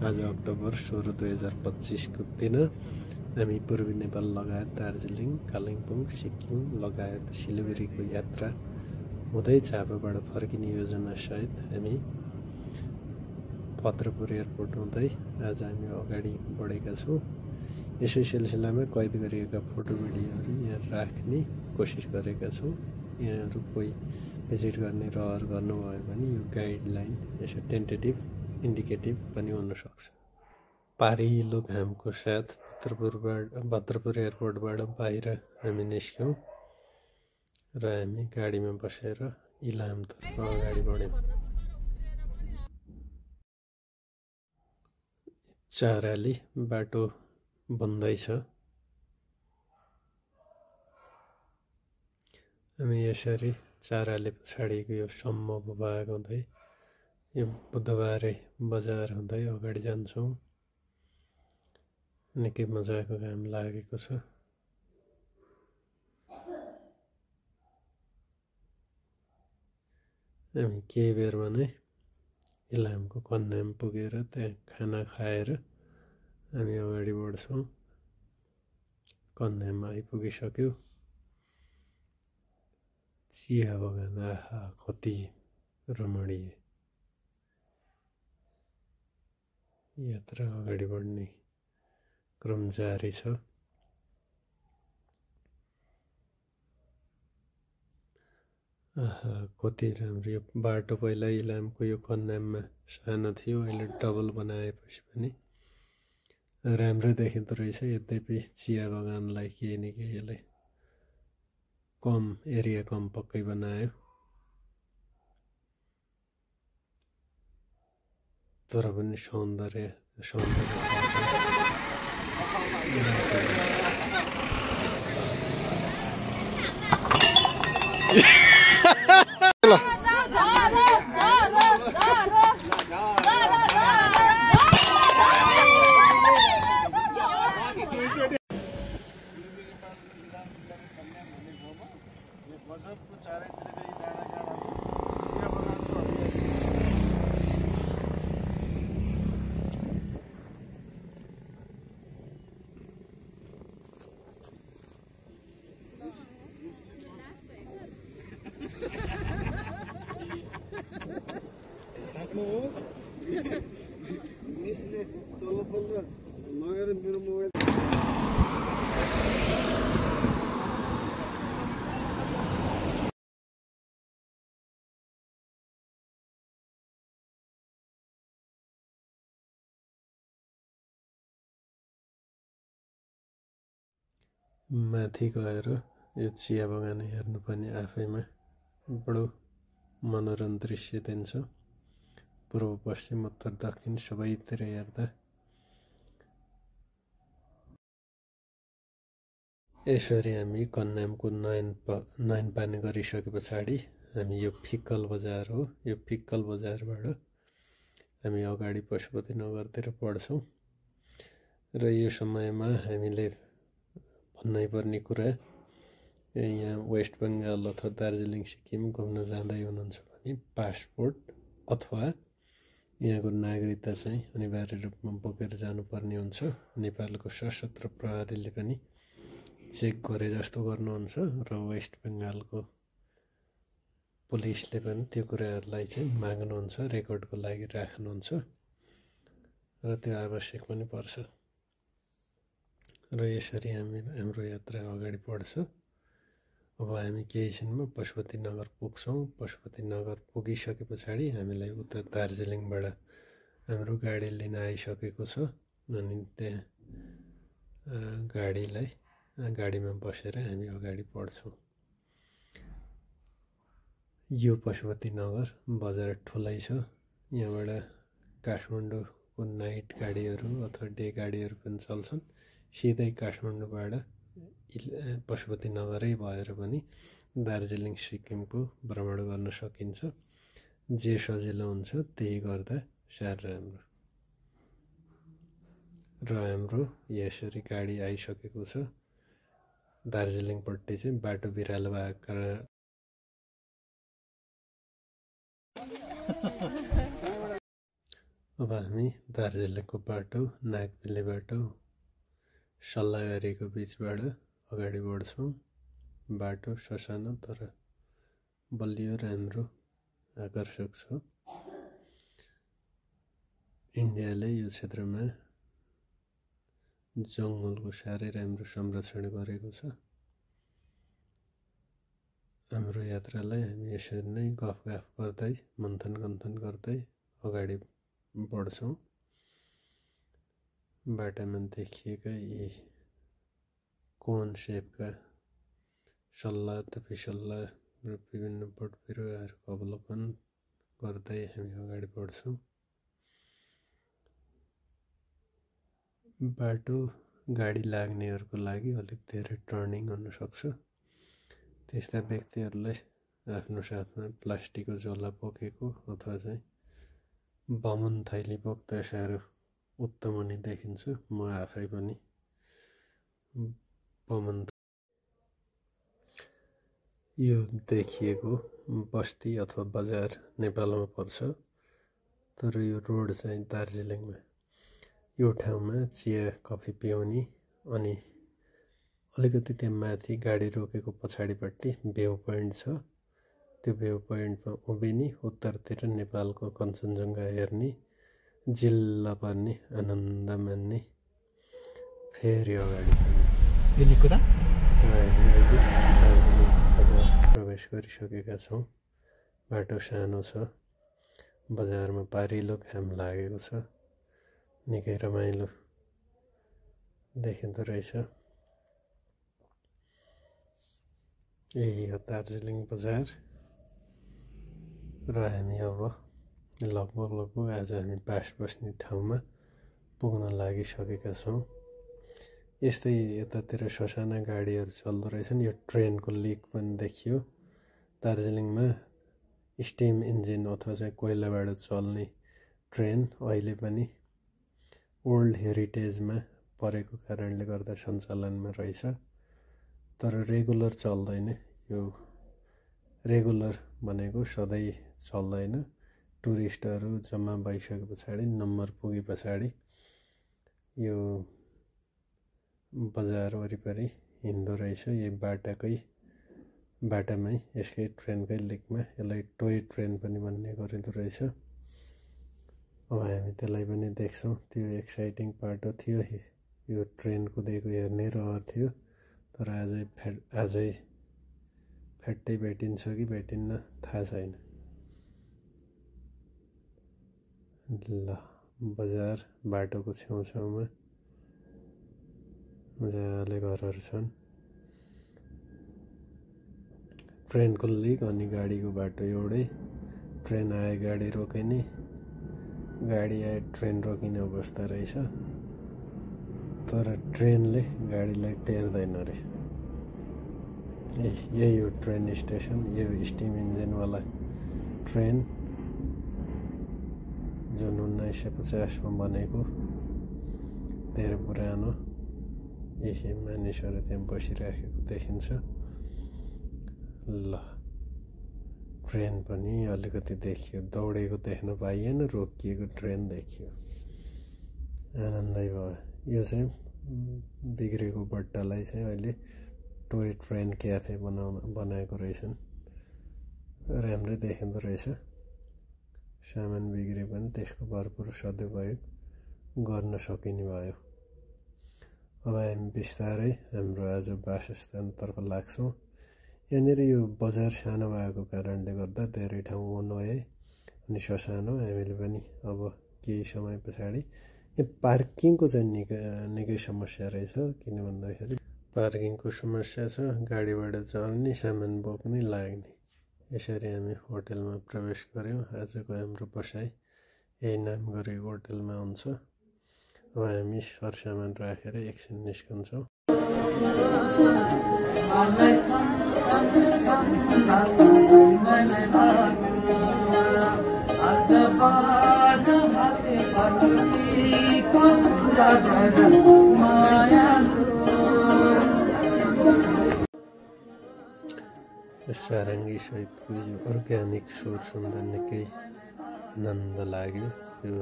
आज अक्टोबर 16, 2025 को दिन हामी पूर्वी नेपाल लगायत दार्जिलिङ, कालिम्पोङ, सिक्किम लगायत सिलिगुरीको यात्रा हुँदै झापाबाट फर्किने योजना सहित हामी भद्रपुर एयरपोर्ट हुँदै आज हामी अगाडि बढेका छौँ। यसै सिलसिलामा कैद गरिएका फोटो भिडियोहरू यहाँ राख्ने कोसिस गरेका छौँ। यहाँहरू कोही भिजिट गर्ने रहर गर्नुभयो भने यो गाइडलाइन यसो टेन्टेटिभ इन्डिकेटिभ पनि हुन सक्छ। पारिलो घामको साथ भद्रपुर एयरपोर्टबाट बाहिर हामी निस्क्यौँ र हामी गाडीमा बसेर इलामतर्फ अगाडि बढ्यौँ। चाराली बाटो बन्दैछ। हामी यसरी चाराले पछाडिको यो सम्म भूभाग हुँदै यो बुधबारे बजार हुँदै अगाडि जान्छौँ। निकै मजाको घाम लागेको छ। हामी केही बेरमा नै इलामको कन्याम पुगेर त्यहाँ खाना खाएर हामी अगाडि बढ्छौँ। कन्याम आइपुगिसक्यो। चिया बगान आहा कति रमणीय। यात्रा अगाडि बढ्ने क्रम जारी छ। आहा कति राम्रो। यो बाटो पहिला इलामको यो कन्याममा सानो थियो, अहिले डबल बनाएपछि पनि राम्रो देखिँदो रहेछ। यद्यपि चिया बगानलाई केही न केही यसले कम एरिया कम पक्कै बनायो, तर पनि सौन्दर्य माथि गएर यो चिया बगान हेर्नु पनि आफैमा बडो मनोरम दृश्य दिन्छ। पूर्व पश्चिम उत्तर दक्षिण सबैतिर हेर्दा यसरी हामी कन्यामको नयन पानी गरिसके पछाडि हामी यो फिक्कल बजार हो, यो फिक्कल बजारबाट हामी अगाडि पशुपति नगरतिर बढ्छौँ। र यो समयमा हामीले भन्नै पर्ने कुरा, यहाँ वेस्ट बङ्गाल अथवा दार्जिलिङ सिक्किम घुम्न जाँदै हुनुहुन्छ भने पासपोर्ट अथवा यहाँको नागरिकता चाहिँ अनिवार्य रूपमा बोकेर जानुपर्ने हुन्छ। नेपालको सशस्त्र प्रहरीले पनि चेक गरे जस्तो गर्नुहुन्छ र वेस्ट बङ्गालको पुलिसले पनि त्यो कुराहरूलाई चाहिँ माग्नुहुन्छ, रेकर्डको लागि राख्नुहुन्छ र त्यो आवश्यक पनि पर्छ। र यसरी हाम्रो यात्रा अगाडि बढ्छ। अब हामी केही छिनमा पशुपति नगर पुग्छौँ। पशुपति नगर पुगिसके पछाडि हामीलाई उता दार्जिलिङबाट हाम्रो गाडी लिन आइसकेको छ। अनि त्यहाँ गाडीमा बसेर हामी अगाडि बढ्छौँ। यो पशुपति नगर बजार ठुलै छ। यहाँबाट काठमाडौँको नाइट गाडीहरू अथवा डे गाडीहरू पनि चल्छन्। सिधै काठमाडौँबाट पशुपति नगरै भएर पनि दार्जिलिङ सिक्किमको भ्रमण गर्न सकिन्छ। जे सजिलो हुन्छ त्यही गर्दा साह्रै राम्रो। र हाम्रो यसरी गाडी आइसकेको छ। दार्जिलिङपट्टि चाहिँ बाटो बिरालो भएको कारण अब हामी दार्जिलिङको बाटो नागबेली बाटो सल्लाहगारीको बीचबाट अगाडि बढ्छौँ। बाटो ससानो तर बलियो राम्रो आकर्षक छ। इन्डियाले यो क्षेत्रमा जङ्गलको साह्रै राम्रो संरक्षण गरेको छ। हाम्रो यात्रालाई हामी यसरी नै गफ गर्दै मन्थन गर्दै अगाडि बढ्छौँ। बाटामा देखिएका यी कोन सेपका सल्ला तपिसल्ला र विभिन्न बोट बिरुवाहरूको अवलोकन गर्दै हामी अगाडि बढ्छौँ। बाटो गाडी लाग्नेहरूको लागि अलिक धेरै टर्निङ हुन सक्छ। त्यस्ता व्यक्तिहरूलाई आफ्नो साथमा प्लास्टिकको झोला बोकेको अथवा चाहिँ बमन थैली बोक्दा साह्रो उत्तम हुने देखिन्छ। म आफै पनि बमन यो देखिएको बस्ती अथवा बजार नेपालमा पर्छ, तर यो रोड चाहिँ दार्जिलिङमा। यो ठाउँमा चिया कफी पिउने अनि अलिकति त्यहाँ माथि गाडी रोकेको पछाडिपट्टि भ्यू पोइन्ट छ। त्यो भ्यू पोइन्टमा उभिने उत्तरतिर नेपालको कञ्चनजङ्घा हेर्ने जिल्ला पर्ने आनन्द मान्ने फेरि अगाडि दार्जिलिङ प्रवेश गरिसकेका छौँ। बाटो सानो छ, बजारमा पारिलो घाम लागेको छ, निकै रमाइलो देखिँदो रहेछ। यही हो दार्जिलिङ बजार र हामी अब लगभग आज हामी बास बस्ने ठाउँमा पुग्न लागिसकेका छौँ। यस्तै यतातिर ससाना गाडीहरू चल्दो रहेछन्। यो ट्रेनको लिक पनि देखियो। दार्जिलिङमा स्टिम इन्जिन अथवा चाहिँ कोइलाबाट चल्ने ट्रेन अहिले पनि ओल्ड हेरिटेजमा परेको कारणले गर्दा सञ्चालनमा रहेछ, तर रेगुलर चल्दैन। यो रेगुलर भनेको सधैँ चल्दैन। टुरिस्टहरू जम्मा भइसके पछाडि नम्बर पुगे पछाडि यो बजार वरिपरि हिँड्दो रहेछ। यही बाटामै यसकै ट्रेनकै लिकमा यसलाई टोय ट्रेन पनि भन्ने गरिँदो रहेछ। अब हामी त्यसलाई पनि देख्छौँ। त्यो एक्साइटिङ पार्ट थियो। यो ट्रेन कुदेको हेर्ने रहर थियो, तर आजै फ्याट्टै भेटिन्छ कि भेटिन्न थाहा छैन। ल बजार बाटोको छेउछाउमा मजाले घरहरू छन्। ट्रेनको लिक अनि गाडीको बाटो एउटै। ट्रेन आए गाडी रोकिने, गाडी आए ट्रेन रोकिने अवस्था रहेछ, तर ट्रेनले गाडीलाई टेर्दैन अरे। यही हो ट्रेन स्टेसन। यो स्टिम इन्जिनवाला ट्रेन जुन 1950 बनेको, धेरै पुरानो। यही मानिसहरू त्यहाँ बसिराखेको देखिन्छ। ल ट्रेन पनि अलिकति देखियो, दौडेको देख्न पाइएन, रोकिएको ट्रेन देखियो। आनन्दै भयो। यो चाहिँ बिग्रेको बट्टालाई चाहिँ अहिले टोय ट्रेन क्याफे बनाएको रहेछन्। राम्रै देखिँदो रहेछ। सामान बिग्रे पनि त्यसको भरपुर सदुपयोग गर्न सकिने भयो। अब हामी बिस्तारै हाम्रो आज वासस्थानतर्फ लाग्छौँ। यहाँनिर यो बजार सानो भएको कारणले गर्दा धेरै ठाउँ नआए अनि ससानो। हामीले पनि अब केही समय पछाडि यो पार्किङको चाहिँ निकै समस्या रहेछ। किन भन्दाखेरि पार्किङको समस्या छ, गाडीबाट चढ्ने, सामान बोक्ने, लाग्ने। यसरी हामी होटेलमा प्रवेश गऱ्यौँ। आजको हाम्रो बसाइ यही नाम गरेको होटेलमा हुन्छ। अब हामी सरसामान राखेर एकछिन निस्कन्छौँ। सारङ्गी सहितको यो अर्ग्यानिक स्वर सुन्दा निकै आनन्द लाग्यो। यो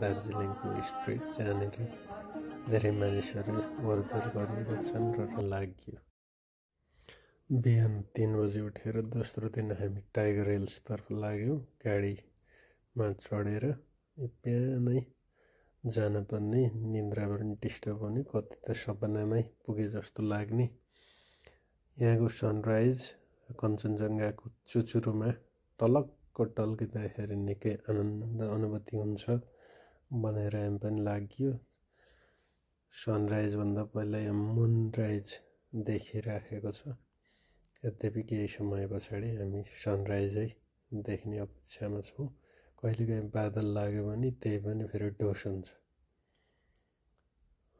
दार्जिलिङको स्ट्रिट जहाँनिर धेरै मानिसहरू ओहोरदोहोर गर्ने गर्छन् र लाग्यो। बिहान 3 बजे उठेर दोस्रो दिन हामी टाइगर हिल्सतर्फ लाग्यौँ गाडीमा चढेर। बिहानै जानुपर्ने, निन्द्रा पनि डिस्टर्ब हुने, कति त सपनामै पुगे जस्तो लाग्ने। यहाँको सनराइज कञ्चनजङ्घाको चुचुरोमा टलक्क टल्किँदाखेरि निकै आनन्द अनुभूति हुन्छ भनेर हामी पनि लाग्यो। सनराइजभन्दा पहिला यहाँ मुनराइज देखिराखेको छ। यद्यपि केही समय पछाडि हामी सनराइजै देख्ने अपेक्षामा छौँ। कहिलेकाहीँ बादल लाग्यो भने त्यही पनि फेरि डोस हुन्छ,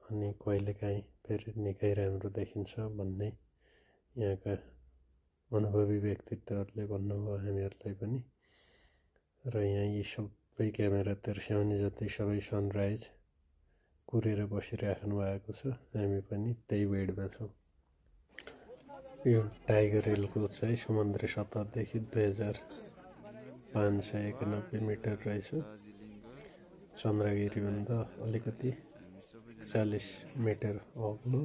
अनि कहिलेकाहीँ फेरि निकै राम्रो देखिन्छ भन्ने यहाँका अनुभवी व्यक्तित्वहरूले भन्नुभयो हामीहरूलाई पनि। र यहाँ यी सबै क्यामेरा तेर्स्याउने जति सबै सनराइज कुरेर बसिराख्नु भएको छ। हामी पनि त्यही बेडमा छौँ। यो टाइगर हिलको चाहिँ समुद्र सतहदेखि 2591 मिटर रहेछ। चन्द्रगिरीभन्दा अलिकति 41 मिटर अग्लो,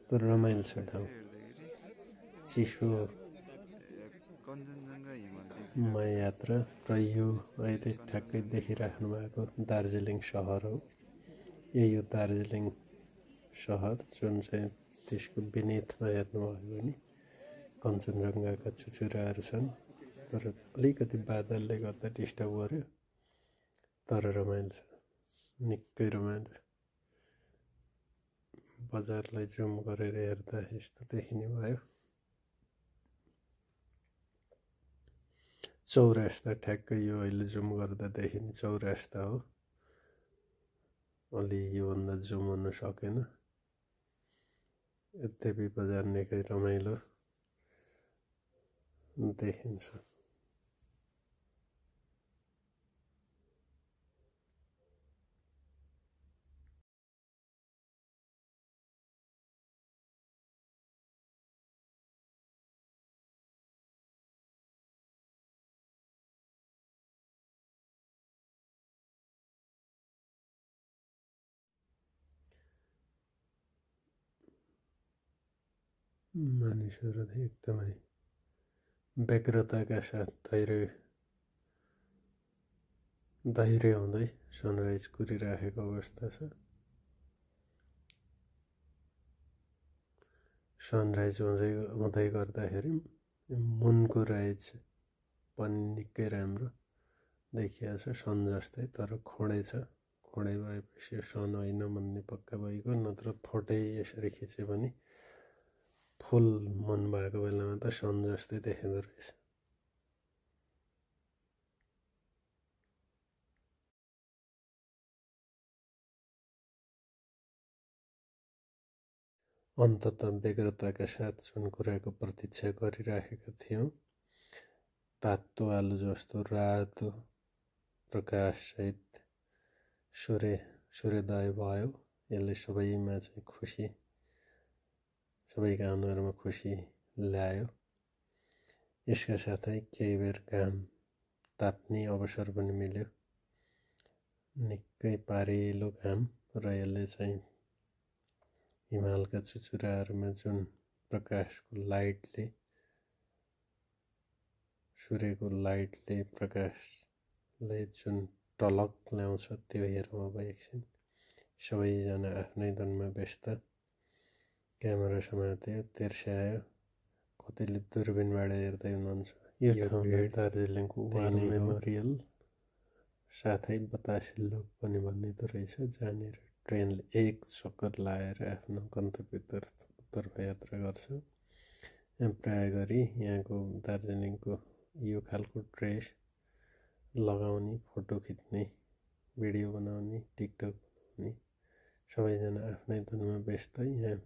तर रमाइलो छ ठाउँ। चिसोमा यात्रा। र यो अहिले ठ्याक्कै देखिराख्नु भएको दार्जिलिङ सहर हो। यही हो दार्जिलिङ सहर, जुन चाहिँ त्यसको विनीतमा हेर्नुभयो भने कञ्चनजङ्घाका चुचुराहरू छन्। तर अलिकति बादलले गर्दा डिस्टर्ब गर्यो, तर रमाइलो छ, निकै रमाइलो। बजारलाई जुम गरेर हेर्दा यस्तो देखिने भयो। चौरास्ता ठ्याक्कै यो अहिले जुम गर्दा देखिने चौरास्ता हो। अलि योभन्दा जुम हुन सकेन। यद्यपि बजार निकै रमाइलो देखिन्छ। मानिसहरू एकदमै व्यग्रताका साथ धैर्य हुँदै सनराइज कुरिराखेको अवस्था छ। सनराइज हुँदै गर्दाखेरि मुनको राइज पनि निकै राम्रो देखिया छ, सन जस्तै, तर खोडै छ। खोडै भएपछि सन होइन भन्ने पक्का भइगयो। नत्र फोटै यसरी खिच्यो भने फुल मुन भएको बेलामा त सन जस्तै देखिँदो रहेछ। अन्ततः व्यग्रताका साथ जुन कुराको प्रतीक्षा गरिराखेका थियौँ, तातो आलु जस्तो रातो प्रकाशसहित सूर्योदय भयो। यसले सबैमा चाहिँ खुसी, सबैका अनुहारमा खुसी ल्यायो। यसका साथै केही बेर घाम ताप्ने अवसर पनि मिल्यो। निकै पारिलो घाम, र यसले चाहिँ हिमालका चुचुराहरूमा जुन प्रकाशको लाइटले, सूर्यको लाइटले, प्रकाशले जुन टलक ल्याउँछ त्यो हेरौँ अब एकछिन। सबैजना आफ्नै धुनमा व्यस्त। क्यामेरा समात्यो, तेर्स्यायो, कतिले दूरबिनबाट हेर्दै हुनुहुन्छ। यो ठाउँमा दार्जिलिङको वार मेमोरियल साथै बतासे लुप पनि भनिँदो रहेछ, जहाँनिर ट्रेनले एक चक्कर लाएर आफ्नो गन्तव्यतर्फ यात्रा गर्छ। प्राय गरी यहाँको दार्जिलिङको यो खालको ड्रेस लगाउने, फोटो खिच्ने, भिडियो बनाउने, टिकटक बनाउने सबैजना आफ्नै धुनमा व्यस्त। यहाँ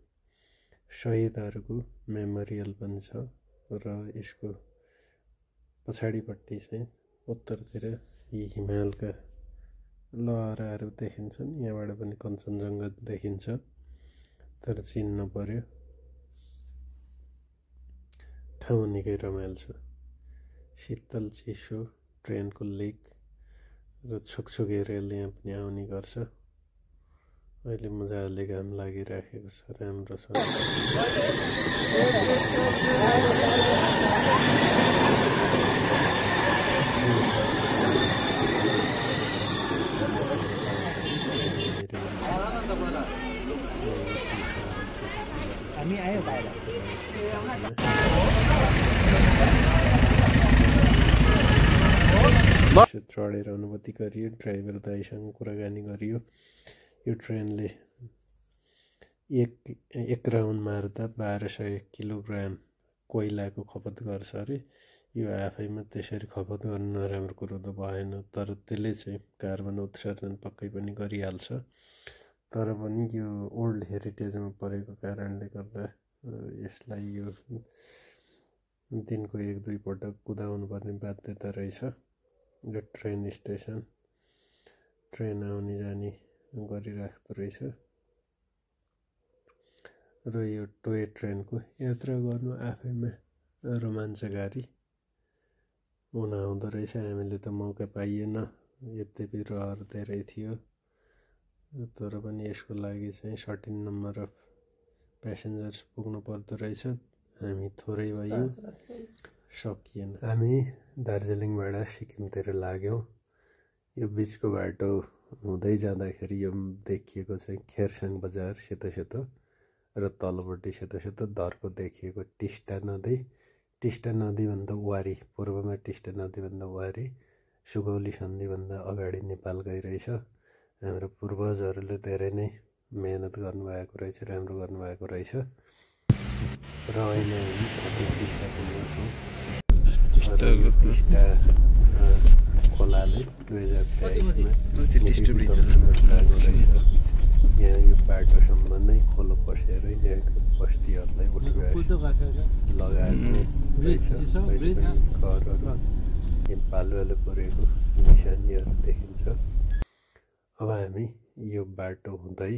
शहीदहरूको मेमोरियल पनि छ, र यसको पछाडिपट्टि चाहिँ उत्तरतिर यी हिमालका लहराहरू देखिन्छन्। यहाँबाट पनि कञ्चनजङ्घा देखिन्छ, तर चिन्न पर्यो। ठाउँ निकै रमाइलो छ। शीतल चिसो, ट्रेनको लिक र छुकछुके रेल यहाँ पनि आउने गर्छ। अहिले मजाले घाम लागिराखेको छ, राम्रो छ। हामी आयो बाहिर चढेर अनुभूति गरियो, ड्राइभर दाइसँग कुराकानी गरियो। यो ट्रेनले एक राउन्ड मार्दा 1200 किलोग्राम कोइलाको खपत गर्छ अरे। यो आफैमा त्यसरी खपत गर्नु नराम्रो कुरो त भएन, तर त्यसले चाहिँ कार्बन उत्सर्जन पक्कै पनि गरिहाल्छ। तर पनि यो ओल्ड हेरिटेजमा परेको कारणले गर्दा यसलाई यो दिनको 1-2 पटक कुदाउनु पर्ने बाध्यता रहेछ। यो ट्रेन स्टेसन ट्रेन आउने जाने गरिराख्दो रहेछ। र यो टोय ट्रेनको यात्रा गर्नु आफैमा रोमाञ्चकारी हुँदो रहेछ। हामीले त मौका पाइएन, यद्यपि रहर धेरै थियो, तर पनि यसको लागि चाहिँ 13 नम्बर अफ प्यासेन्जर्स पुग्नु पर्दो रहेछ। हामी थोरै भयो, सकिएन। हामी दार्जिलिङबाट सिक्किमतिर लाग्यौँ। यो बिचको बाटो हुँदै जाँदाखेरि यो देखिएको चाहिँ खेरसाङ बजार सेतो सेतो, र तलपट्टि सेतो सेतो धर्को देखिएको टिस्टा नदी। टिस्टा नदीभन्दा वारी, पूर्वमा टिस्टा नदीभन्दा वारी सुगौली सन्धिभन्दा अगाडि नेपाल गइरहेछ। हाम्रो पूर्वजहरूले धेरै नै मेहनत गर्नुभएको रहेछ, राम्रो गर्नुभएको रहेछ। र अहिले हामी टिस्टा पुगेका छौँ। टिस्टा खोलाले 2023मा यहाँ यो बाटोसम्म नै खोलो पसेर यहाँको बस्तीहरूलाई उठ्याएको लगाएको रहेछ। घरहरू बालुवाले पुरेको निशानीहरू देखिन्छ। अब हामी यो बाटो हुँदै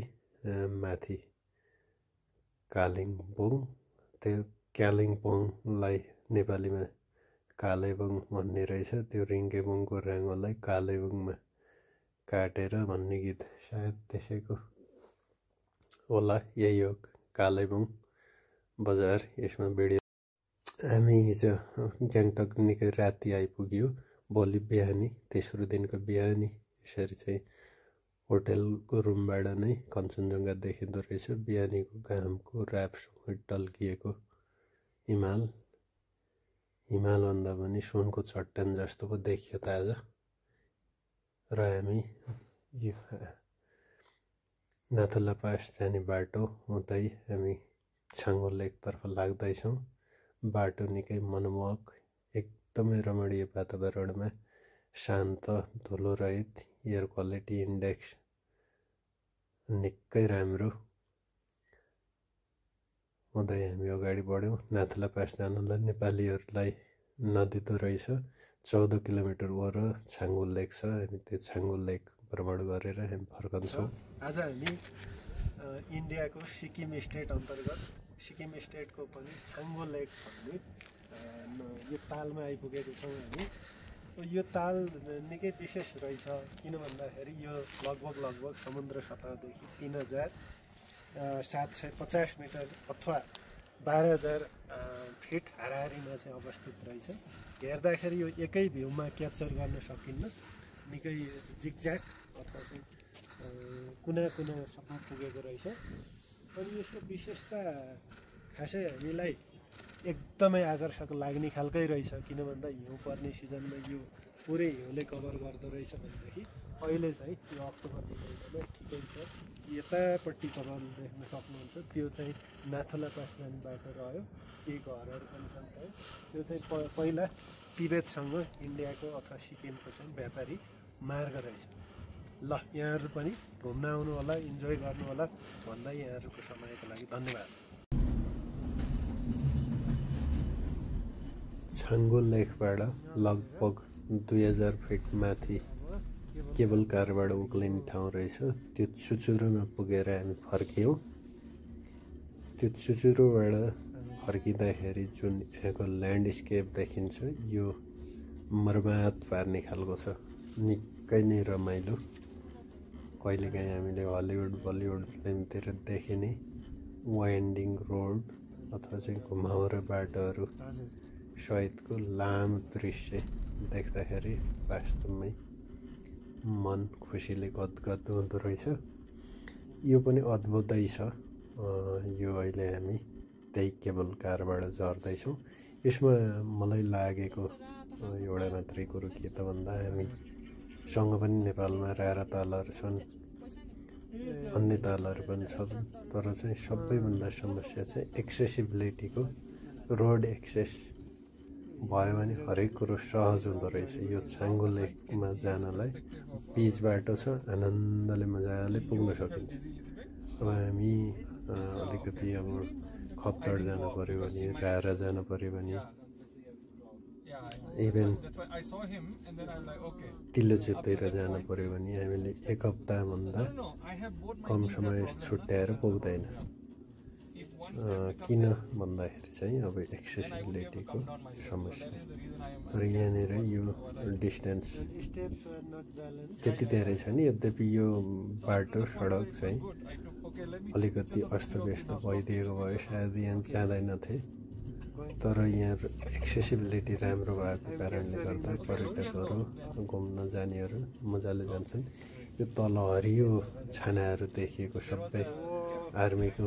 माथि कालिम्पोङ, त्यो कालिम्पोङलाई नेपालीमा कालेबुङ भन्ने रहेछ। त्यो रिङ्गेबुङको राङ्गोलाई कालेबुङमा काटेर भन्ने गीत सायद त्यसैको होला। यही हो कालेबुङ बजार। यसमा भिडियो हामी हिजो गान्तोक निकै राति आइपुग्यो। भोलि बिहानी, तेस्रो दिनको बिहानी यसरी चाहिँ होटेलको रुमबाट नै कञ्चनजङ्घा देखिँदो रहेछ। बिहानीको घामको रापसँग टल्किएको हिमालभन्दा पनि सुनको चट्टान जस्तो पो देखियो त आज। र हामी यो नाथुला पास जाने बाटो हुँदै हामी छाङ्गु लेकतर्फ लाग्दैछौँ। बाटो निकै मनमोहक, एकदमै रमणीय वातावरणमा, शान्त, धुलो रहित, एयर क्वालिटी इन्डेक्स निकै राम्रो हुँदै हामी अगाडि बढ्यौँ। नाथुला पास जानलाई नेपालीहरूलाई नदिँदो रहेछ। 14 किलोमिटर वर छाङ्गु लेक छ। हामी त्यो छाङ्गु लेक भ्रमण गरेर हामी फर्कन्छौँ। आज हामी इन्डियाको सिक्किम स्टेट अन्तर्गत सिक्किम स्टेटको पनि छाङ्गु लेक भन्ने यो तालमा आइपुगेको छौँ हामी। यो ताल निकै विशेष रहेछ, किन भन्दाखेरि यो लगभग समुद्र सतहदेखि 3750 मिटर अथवा 12000 फिट हाराहारीमा चाहिँ अवस्थित रहेछ। हेर्दाखेरि यो एकै भ्यूमा क्याप्चर गर्न सकिन्न, निकै जिगज्याग अथवा चाहिँ कुनासम्म पुगेको रहेछ। अनि यसको विशेषता खासै हामीलाई एकदमै आकर्षक लाग्ने खालकै रहेछ। किन भन्दा हिउँ पर्ने सिजनमा यो पुरै हिउँले कभर गर्दो रहेछ भनेदेखि अहिले चाहिँ यो अक्टोबर महिनामा ठिकै छ। यतापट्टि तपाईँले देख्न सक्नुहुन्छ त्यो चाहिँ नाथुला पास जाने बाटो रह्यो। केही घरहरू पनि छन् त्यहाँ। त्यो चाहिँ पहिला तिब्बतसँग इन्डियाको अथवा सिक्किमको चाहिँ व्यापारी मार्ग रहेछ। ल, यहाँहरू पनि घुम्न आउनु होला, इन्जोय गर्नु होला भन्दै यहाँहरूको समयको लागि धन्यवाद। छाङ्गु लेकबाट लगभग 2000 फिट माथि केबल कारबाट उक्लिने ठाउँ रहेछ। त्यो चुचुरोमा पुगेर हामी फर्कियौँ। त्यो चुचुरोबाट फर्किँदाखेरि जुन यहाँको ल्यान्डस्केप देखिन्छ, यो मर्मात पार्ने खालको छ। पक्कै नै रमाइलो। कहिलेकाहीँ हामीले हलिउड बलिउड फिल्मतिर देखिने वाइन्डिङ रोड अथवा चाहिँ घुमाउरो बाटोहरू सहितको लामो दृश्य देख्दाखेरि वास्तवमै मन खुसीले गदगद हुँदो रहेछ। यो पनि अद्भुतै छ। यो अहिले हामी त्यही केबल कारबाट झर्दैछौँ। यसमा मलाई लागेको एउटा मात्रै कुरो के त भन्दा हामीसँग पनि नेपालमा रारा तालहरू छन्, अन्य तालहरू पनि छन्, तर चाहिँ सबैभन्दा समस्या चाहिँ एक्सेसिबिलिटीको। रोड एक्सेस भयो भने हरेक कुरो सहज हुँदो रहेछ। यो छाङ्गु लेकमा जानलाई पिच बाटो छ, आनन्दले मजाले पुग्न सकिन्छ। अब हामी अलिकति अब खप्तड जानु पऱ्यो भने, रारा जानु पऱ्यो भने, इभेन तिलोचेततिर जानु पऱ्यो भने हामीले एक हप्ताभन्दा कम समय छुट्याएर पुग्दैन। किन भन्दाखेरि चाहिँ अब एक्सेसिबिलिटीको समस्या। तर यहाँनिर यो डिस्टेन्स त्यति धेरै छ नि, यद्यपि यो बाटो सडक चाहिँ अलिकति अस्तव्यस्त भइदिएको भए सायद यहाँ जाँदैनथे। तर यहाँ एक्सेसिबिलिटी राम्रो भएको कारणले गर्दा पर्यटकहरू घुम्न जानेहरू मजाले जान्छन्। यो तल हरियो छानाहरू देखिएको सबै आर्मीको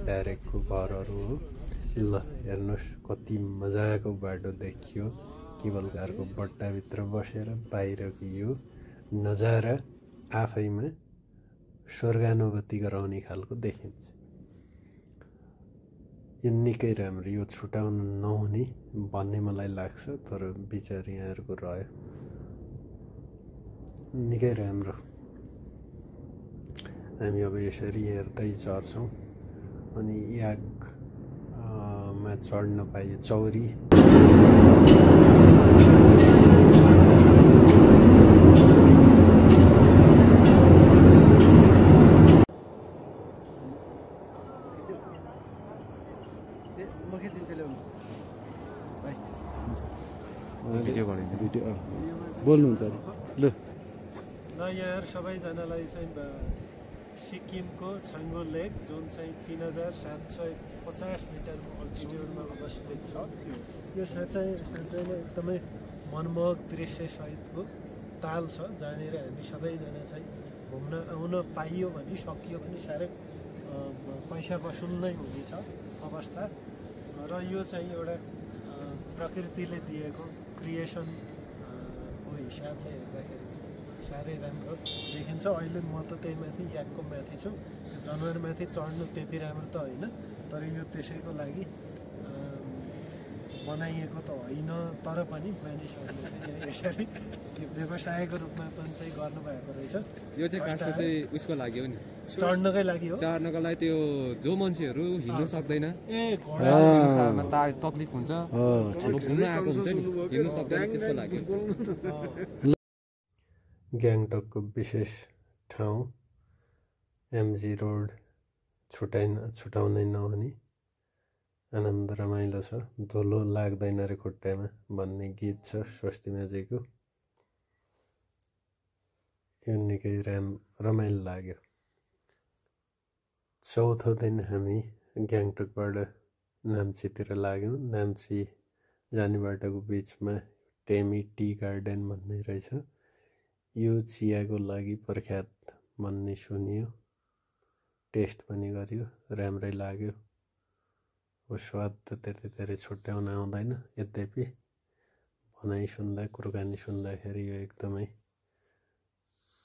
ब्यारेकको घरहरू हो। ल हेर्नुहोस् कति मजाको बाटो देखियो। केबल कारको बट्टाभित्र बसेर बाहिरको यो नजारा आफैमा स्वर्गानुभूति गराउने खालको देखिन्छ। यो निकै राम्रो। यो छुटाउन नहुने भन्ने मलाई लाग्छ, तर विचार यहाँहरूको रह्यो। निकै राम्रो। हामी अब यसरी हेर्दै चढ्छौँ अनि याकमा चढ्न पाइयो चौरी। बोल्नुहुन्छ ल यहाँ सबैजनालाई चाहिँ सिक्किमको छाङ्गु लेक जुन चाहिँ 3750 मिटरको अल्टिट्युडमा अवस्थित छ। यो साँच्चै नै एकदमै मनमोहक दृश्य सहितको ताल छ, जहाँनिर हामी सबैजना चाहिँ घुम्न आउन पाइयो भने सकियो भने साह्रै पैसा वसुल नै हुनेछ अवस्था। र यो चाहिँ एउटा प्रकृतिले दिएको क्रिएसनको हिसाबले हेर्दाखेरि साह्रै राम्रो देखिन्छ। अहिले म त त्यही माथि याकको माथि छु। जनावरमाथि चढ्नु त्यति राम्रो त होइन, तर यो त्यसैको लागि बनाइएको त होइन। तर पनि मानिसहरूले चाहिँ यसरी व्यवसायको रूपमा पनि चाहिँ गर्नुभएको रहेछ। यो चाहिँ खासमा चाहिँ उसको लागि हो नि, चढ्नकै लागि हो। चढ्नको लागि त्यो जो मान्छेहरू हिँड्नु सक्दैन, तकलिफ हुन्छ, घुम्न आएको हुन्छ नि, हिँड्नु सक्दैन, त्यसको लागि। ग्याङटकको विशेष ठाउँ एमजी रोड छुटाउनै नहुने आनन्द रमाइलो छ। धुलो लाग्दैन रे खुट्टामा भन्ने गीत छ स्वस्ति मेजेको। यो निकै रमाइलो लाग्यो। चौथो दिन हामी ग्याङटकबाट नाम्चीतिर लाग्यौँ। नाम्ची जाने बाटोको बिचमा टेमी टी गार्डन भन्ने रहेछ। यो चियाको लागि प्रख्यात भन्ने सुनियो, टेस्ट पनि गरियो, राम्रै लाग्यो। अब स्वाद त त्यति धेरै छुट्याउन आउँदैन, यद्यपि भनाइ सुन्दा कुराकानी सुन्दाखेरि यो एकदमै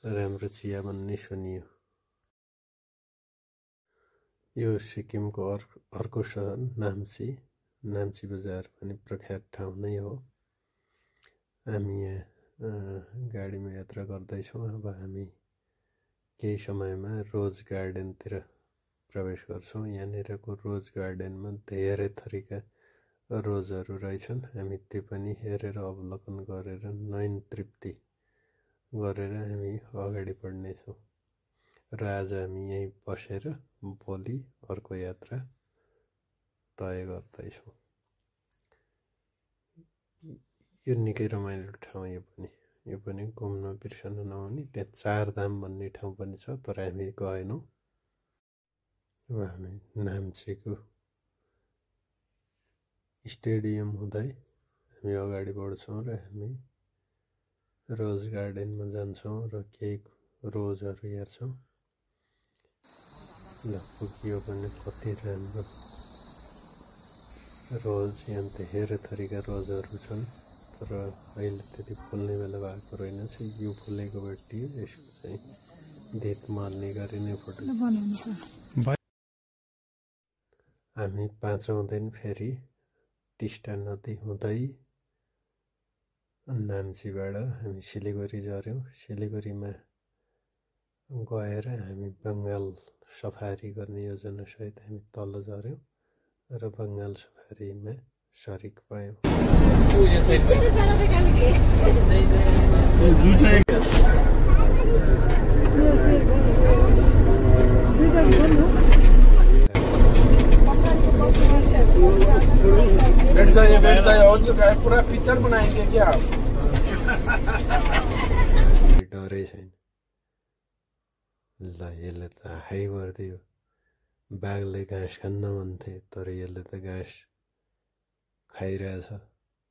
राम्रो चिया भन्ने सुनियो। यो सिक्किमको अर्को सहर नाम्ची बजार पनि प्रख्यात ठाउँ नै हो। हामी यहाँ गाडीमा यात्रा गर्दैछौँ। अब हामी केही समयमा रोज गार्डनतिर प्रवेश गर्छौँ। यहाँनिरको रोज गार्डनमा धेरै थरीका रोजहरू रहेछन्। हामी त्यो पनि हेरेर अवलोकन गरेर नयन तृप्ति गरेर हामी अगाडि बढ्नेछौँ। र आज हामी यहीँ बसेर भोलि अर्को यात्रा तय गर्दैछौँ। यो निकै रमाइलो ठाउँ यो पनि। यो पनि घुम्न बिर्सन नहुने। त्यहाँ चारधाम भन्ने ठाउँ पनि छ, तर हामी गएनौँ। अब हामी नाम्चीको स्टेडियम हुँदै हामी अगाडि बढ्छौँ र हामी रोज गार्डनमा जान्छौँ र केही रोजहरू हेर्छौँ। ल पुग्यो भने कति राम्रो रोज, यहाँ धेरै थरीका रोजहरू छन्, तर अहिले त्यति फुल्ने बेला भएको रहेनछ। यो फुलेको भेटियो, यसको चाहिँ धित मार्ने गरी नै फोटो। हामी 5औं दिन फेरि टिस्टा नदी हुँदै नाम्चीबाट हामी सिलिगुडी झऱ्यौँ। सिलिगुडीमा गएर हामी बङ्गाल सफारी गर्ने योजनासहित हामी तल झऱ्यौँ र बङ्गाल सफारीमा सरिक पायौँ। बैठ जाइए हो चुका है, पूरा पिक्चर बनाएंगे क्या आप? डरै छैन। ल यसले त हाई गरिदियो। बाघले घाँस खान्न भन्थे, तर यसले त घाँस खाइरहेछ।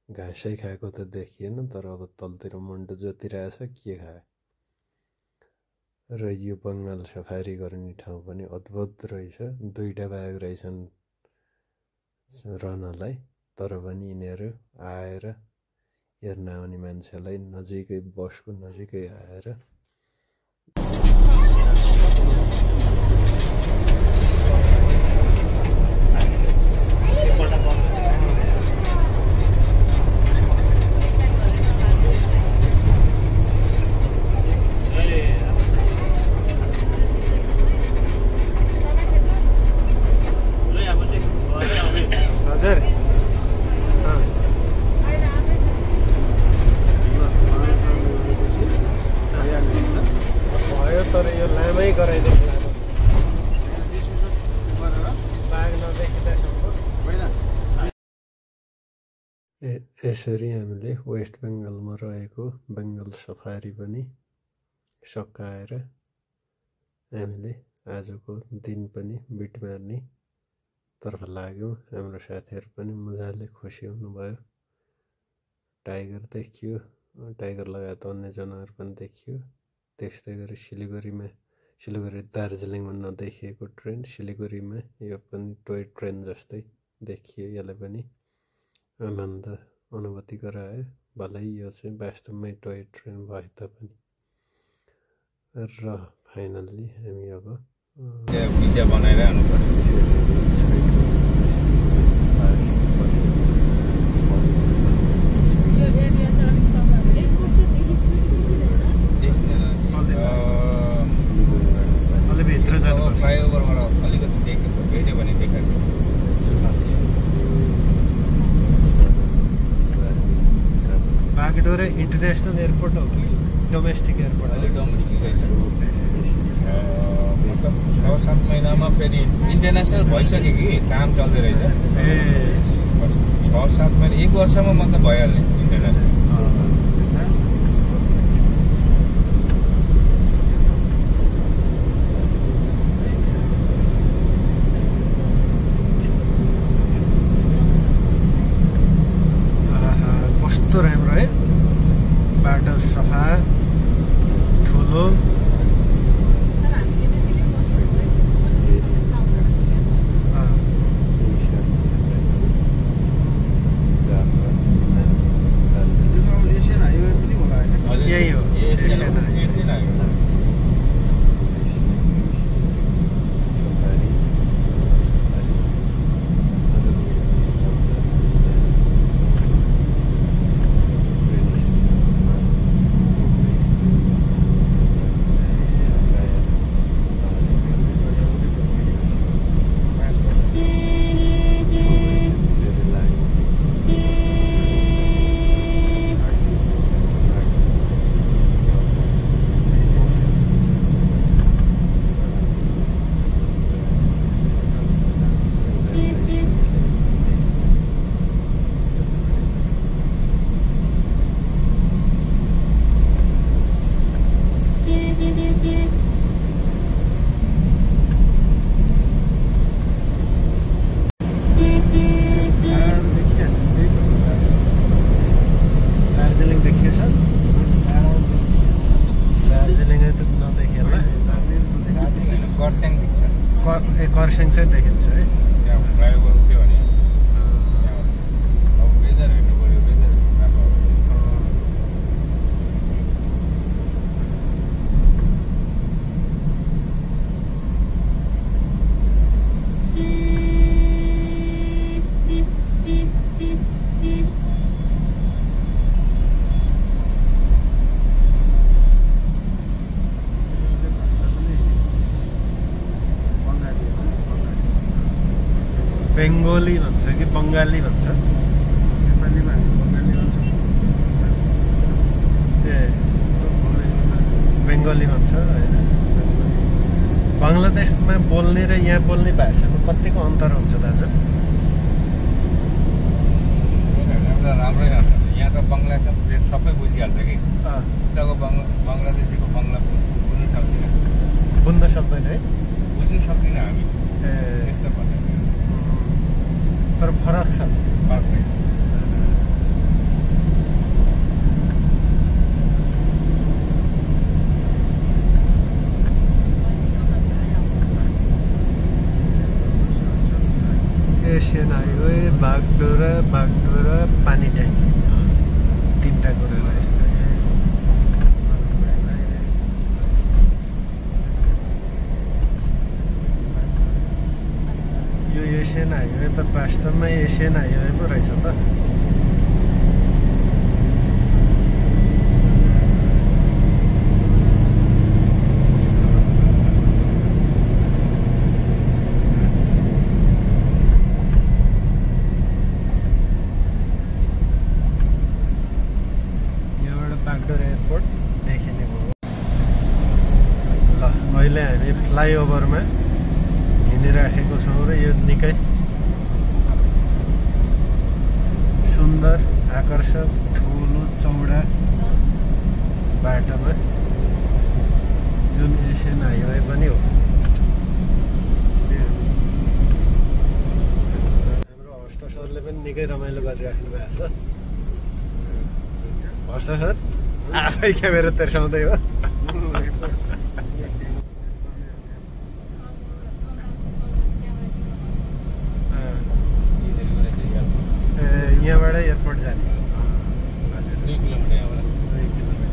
घाँसै खाएको त देखिएन, तर अब तलतिर मुन्टो जोतिरहेछ, के खायो। र यो बङ्गाल सफारी गर्ने ठाउँ पनि अद्भुत रहेछ। 2टा बाघ रहेछन् रहनलाई, तर पनि यिनीहरू आएर हेर्न आउने मान्छेलाई नजिकै, बसको नजिकै आएर यसरी हामीले वेस्ट बेङ्गलमा रहेको बेङ्गल सफारी पनि सकाएर हामीले आजको दिन पनि बिट मार्ने तर्फ लाग्यौँ। हाम्रो साथीहरू पनि मजाले खुसी हुनुभयो। टाइगर देखियो, टाइगर लगायत अन्य जनावर पनि देखियो। त्यस्तै गरी सिलिगुडी दार्जिलिङमा नदेखिएको ट्रेन सिलिगुडीमा यो पनि टोय ट्रेन जस्तै देखियो। यसले पनि आनन्द अनुभूति गरायो। भलै यो चाहिँ वास्तवमै टोय ट्रेन भए तापनि। र फाइनल्ली हामी अब पिज्जा बनाएर आउनु पर्यो। फ्लाइओभरबाट अलिकति भेट्यो भने देखाएको बागडोरे इन्टरनेसनल एयरपोर्ट हो कि डोमेस्टिक एयरपोर्ट? अहिले डोमेस्टिक रहेछ। मतलब 6-7 महिनामा फेरि इन्टरनेसनल भइसक्यो कि काम चल्दै रहेछ। 6-7 महिना, 1 वर्षमा मतलब भइहाल्ने इन्टरनेसनल। कस्तो राम्रो है, बाटो सफा, ठुलो। कर्स्याङ देख्छ कर्स्याङ चाहिँ देखिन्छ है त्यहाँ फ्लाइओभर उठ्यो भने त्यहाँबाट अब वेदर हेर्नु पऱ्यो वेदर राम्रो बेङ्गोली भन्छ कि बङ्गाली भन्छ नेपालीमा बङ्गाली भन्छ ए बेङ्गोली भन्छ होइन बङ्गलादेशमा बोल्ने र यहाँ बोल्ने भाषामा कतिको अन्तर हुन्छ दाजु राम्रै रहन्छ यहाँ त बङ्गला एकदम सबै बुझिहाल्छ कि उताको बङ्गलादेशीको बङ्गला बुझ्नु सक्दिनँ बुझ्न सक्दैन है बुझ्नु सक्दिनँ हामी ए त्यसो भन्ने तर फरक छ फरक नै एसियन हाइवे बागडोरा पानी ट्याङ्क तिनवटा कुरा रहेछ यो एसियन हाइवे त वास्तवमा एसियन हाइवे पो रहेछ त बागडोरा एयरपोर्ट देखिने भयो ल अहिले हामी फ्लाइओभरमा हिँडिराखेको छौँ र यो निकै सुन्दर आकर्षक ठुलो चौडा बाटोमा जुन एसियन हाइवे पनि हो हाम्रो हस्त सरले पनि निकै रमाइलो गरिराख्नु भएको छ हस्त सर आफै क्यामेरा तेर्साउँदै हो यहाँबाट एयरपोर्ट जाने 2 किलोमिटर यहाँबाट 2 किलोमिटर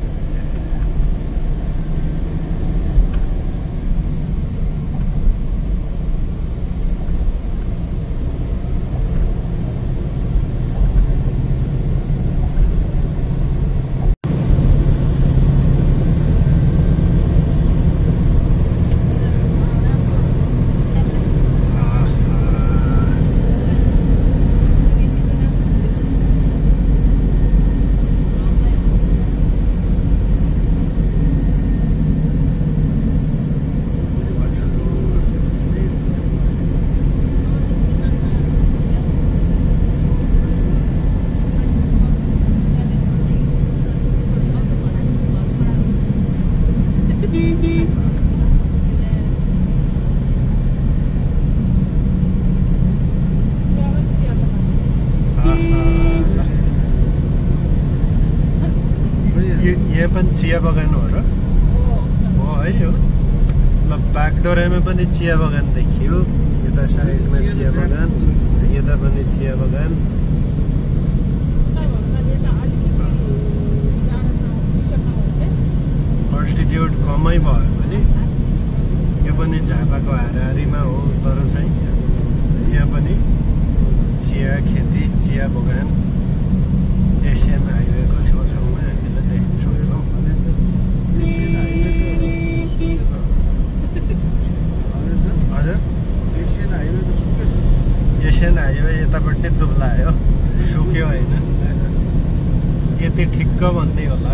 यहाँ पनि चिया बगान हो र हो है हो ल बागडोरामा पनि चिया बगान देखियो यता साइडमा चिया बगान यता पनि चिया बगान अल्टिट्युड कमै भयो भने यो पनि झापाको हाराहारीमा हो तर चाहिँ यहाँ पनि चिया खेती चिया बगान एसियन हाइवेको छेउछाउमा हामीले देख्न सक्छौँ हजुर एसियन हाइवे यतापट्टि दुब्लायो सुक्यो होइन यति ठिक्क भन्ने होला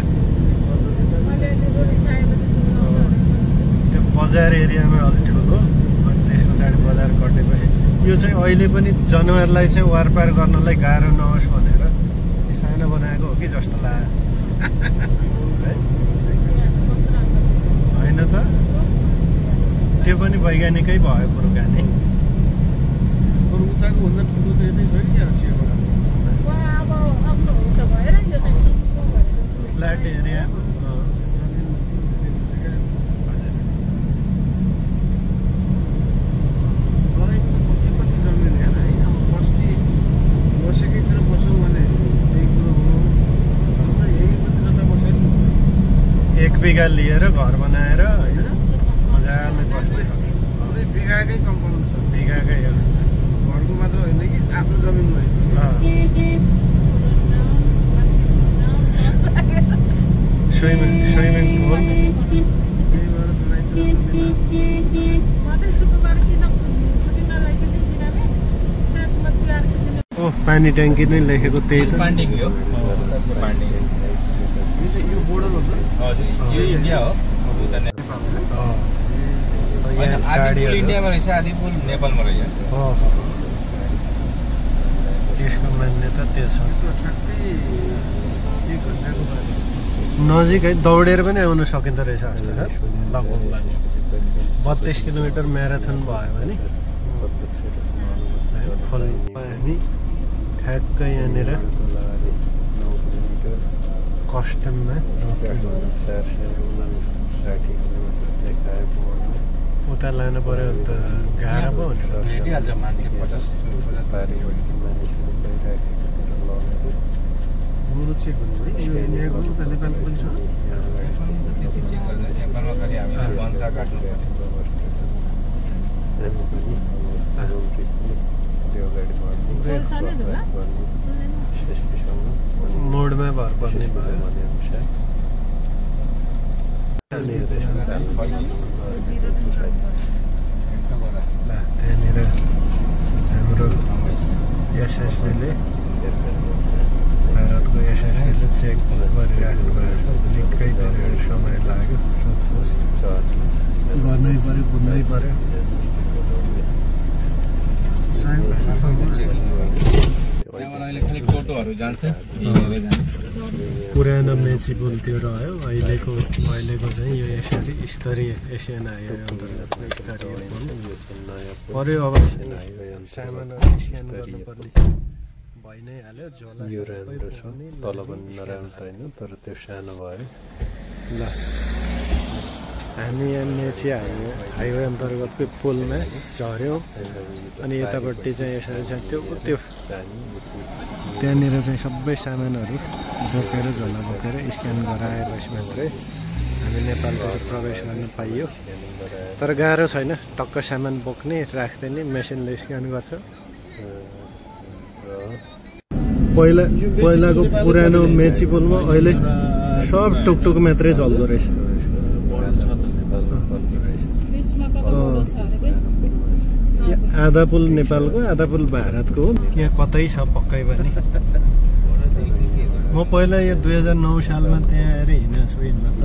त्यो बजार एरियामा अलिक ठुलो अनि त्यस पछाडि बजार कटेपछि यो चाहिँ अहिले पनि जनावरलाई चाहिँ वारपार गर्नलाई गाह्रो नहोस् भनेर सानो बनाएको हो कि जस्तो लाग्यो होइन त त्यो पनि वैज्ञानिकै भयो कुराकानी फ्ल्याट एरिया बिघा लिएर घर बनाएर होइन मजाले बस्ने बिघाकै कम्पाउन्ड छ बिघाकै हो घरको मात्र होइन कि आफ्नो जमिन भयो स्विमिङ पुल ओ पानी ट्याङ्की नै लेखेको त्यही त यो बोर्डर हो हजुर यो इन्डिया हो आधी पुल इन्डियामा रहेछ आधी पुल नेपालमा रहेछ त्यसको मान्यता त्यो छ ठ्याक्कै 1 घन्टाको बारे नजिक है दौडेर पनि आउन सकिँदो रहेछ जस्तो छ लगभग 32 किलोमिटर म्याराथन भयो भने हामी ठ्याक्कै यहाँनिर कस्टममा उता लानु पर्यो अन्त गाह्रो पो हुन्छ भेटिहाल्छ मान्छे 50 गुरु चेक गर्नु है यो इन्डियाको त नेपालको पनि छ त्यति चेक गर्दैन नेपालमा खालि हामीले वंशा काट्नु मोडमा भर पर्ने भयो त्यहाँनिर हाम्रो एसएसबीले भारतको एसएसबीले चेक गरिराख्नु भएको छ निकै धेरै समय लाग्यो सोधपुछ गर्नै पर्यो बुझ्नै पर्यो अहिले खालि टोटोहरू जान्छ पुरानो मेची पुल त्यो रह्यो अहिलेको चाहिँ यो यसरी स्तरीय एसियन हाइवे अन्तर्गत स्तरीय पुल पर्यो अब सामानहरू स्क्यान गर्नुपर्ने भइ नै हाल्यो झोला यो राम्रो छ तल पनि नराम्रो त होइन तर त्यो सानो भयो ल हामी यहाँ मेची हाइवे अन्तर्गतकै पुलमा झऱ्यौँ अनि यतापट्टि चाहिँ यसरी छ त्यो त्यहाँनिर चाहिँ सबै सामानहरू बोकेर झोला बोकेर स्क्यान गराएपछि मात्रै हामी नेपालतिर प्रवेश गर्न पाइयो तर गाह्रो छैन टक्क सामान बोक्ने राख्दैन मेसिनले स्क्यान गर्छ पहिलाको पुरानो मेची पुलमा अहिले सब टुकटुक मात्रै चल्दो रहेछ आधा पुल नेपालको आधा पुल भारतको हो यहाँ कतै छ पक्कै पनि म पहिला यो 2009 सालमा त्यहाँ आएर हिँडेको छु हिँड्न त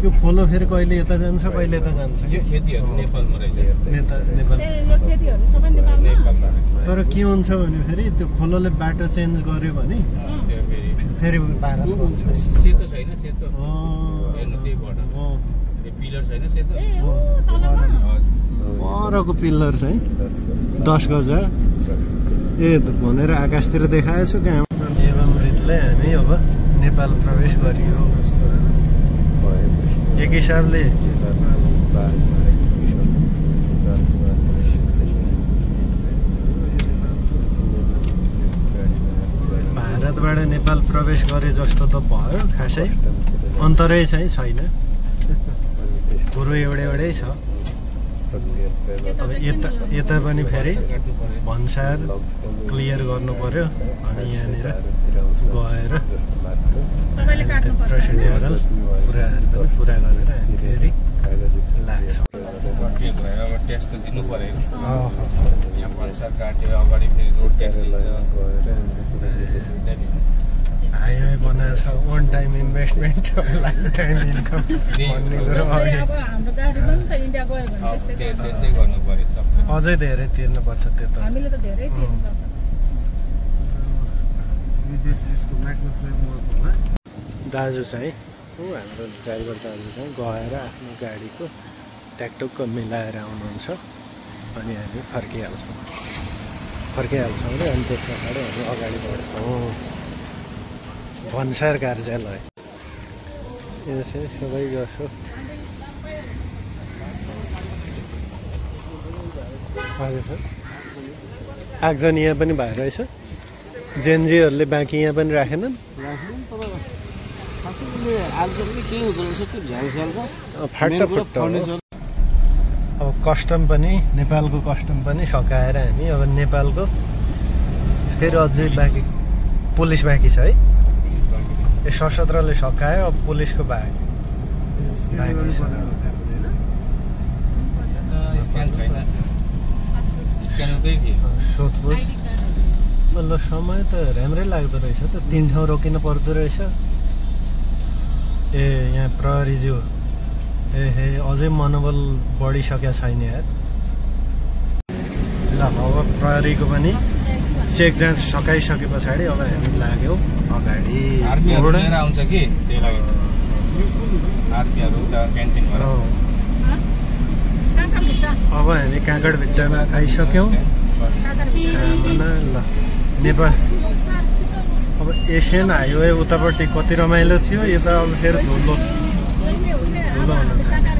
यो खोलो फेरि कहिले यता जान्छ कहिले यता जान्छ यो खेतीहरू नेपालमा रहेछ नेपाल तर के हुन्छ भने फेरि त्यो खोलोले बाटो चेन्ज गर्यो भने फेरि भारत सेतो छैन सेतो हेर्नु त्यही बाटो पिलर छैन सेतो परको पिल्लर चाहिँ 10 गजा ए भनेर आकाशतिर देखाएछु कहाँ एवमृतले हामी अब नेपाल प्रवेश गरियो एक हिसाबले भारतबाट नेपाल प्रवेश गरे जस्तो त भयो खासै अन्तरै चाहिँ छैन कुरो एउटै छ अब यता पनि फेरि भन्सार क्लियर गर्नु पर्यो अनि यहाँनिर गएर प्रोसिड्युरल कुराहरू पनि पुरा गरेर हामी फेरि लाग्छौँ अब ट्याक्स त दिनु पर्यो यहाँ भन्सार काट्यो अगाडि फेरि रोड ट्याक्स लिन्छ हाइवे बनाएको छ one time investment life time income भन्ने कुरो त्यस्तै गर्नु पर्यो सबै अझै धेरै तिर्नुपर्छ त्यो त हामीले त धेरै तिर्नुपर्छ दाजु चाहिँ हाम्रो ड्राइभर दाजु चाहिँ गएर आफ्नो गाडीको ट्याकटुक्क मिलाएर आउनुहुन्छ अनि हामी फर्किहाल्छौँ अरे अनि त्यस पछाडि हामी अगाडि बढ्छौँ भन्सार कार्यालय यसै सबै जसो हजुर आगजन यहाँ पनि भइरहेछ जेनजीहरूले बाँकी यहाँ पनि राखेनन् अहिले आजकल के हुँदो रहेछ त्यो झ्यालस्यालको फाटाफुट्टा हो। अब कस्टम पनि नेपालको कस्टम पनि सकाएर हामी अब नेपालको फेरि अझै बाँकी पुलिस बाँकी छ है। यो सशस्त्रले सकायो, अब पुलिसको बाँकी छ। स्क्यान छैन, स्क्यान हुँदै थियो। सोधपुछ ल समय त राम्रै लाग्दो रहेछ त, 3 ठाउँ रोकिनु पर्दो रहेछ। ए यहाँ प्रहरीज्यू हे अझै मनोबल बढिसकेको छैन यार। ल अब प्रहरीको पनि चेक जाँच सकाइसके पछाडि अब हामी लाग्यौँ अगाडि। आर्मीहरू लिएर आउँछ कि त्यही लागि आर्मीहरू उता क्यान्टिनबाट। अब हामी काँगडभिट्टामा आइसक्यौँ। ल नेपाल अब एसियन हाइवे उतापट्टि कति रमाइलो थियो, यता अब फेरि धुलो हुन थाल्यो।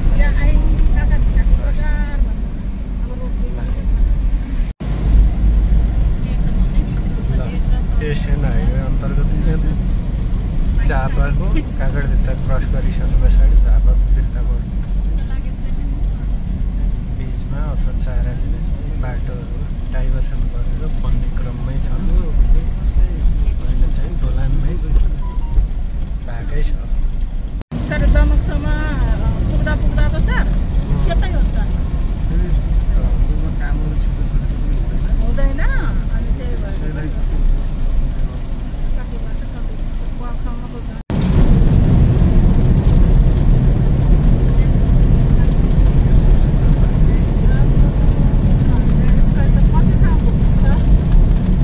एसियन हाइवे अन्तर्गत झापाको काँगडभिट्टा क्रस गरिसके पछाडि झापा बिर्ताको बिचमा अथवा चाराली बिचमा बाटोहरू डाइभर्सन गरेर बन्ने क्रममै छ। अहिले चाहिँ दोलानमै भएकै छ। दमकसम्म पुग्दा पुग्दा त सर सेतै हुन्छ कामहरू छोटो छोटो पनि हुँदैन। अनि त्यही भएर हुँदैन।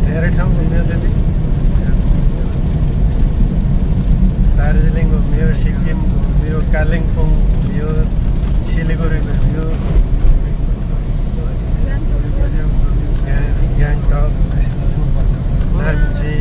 धेरै ठाउँ घुम्यो त्यति। दार्जिलिङ घुम्यो, सिक्किम घुम्यो, कालिम्पोङ घुम्यो, सिलगढी घुम्यो, गान्तोक, नाम्ची।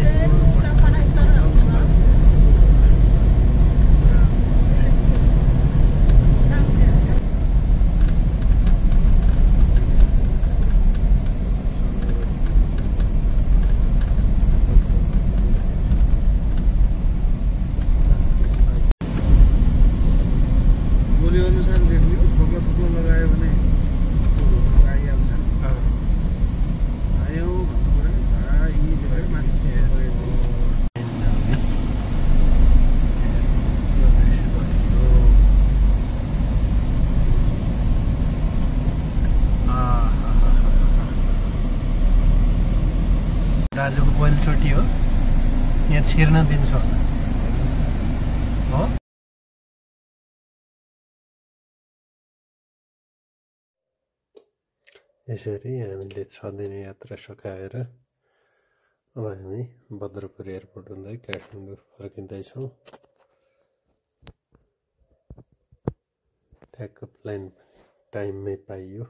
गोली अनुसार लेख्ने हो, थोक्लो थोक्लो लगायो भने आइहाल्छ। आयो भन्नु पऱ्यो नि, यी लेखेर माथि गएको। दाजुको पहिलोचोटि हो यहाँ छिर्न दिन्छ हो। यसरी हामीले 6 दिने यात्रा सकाएर अब हामी भद्रपुर एयरपोर्ट हुँदै काठमाडौँ फर्किँदैछौँ। ठ्याक्क प्लेन टाइममै पाइयो।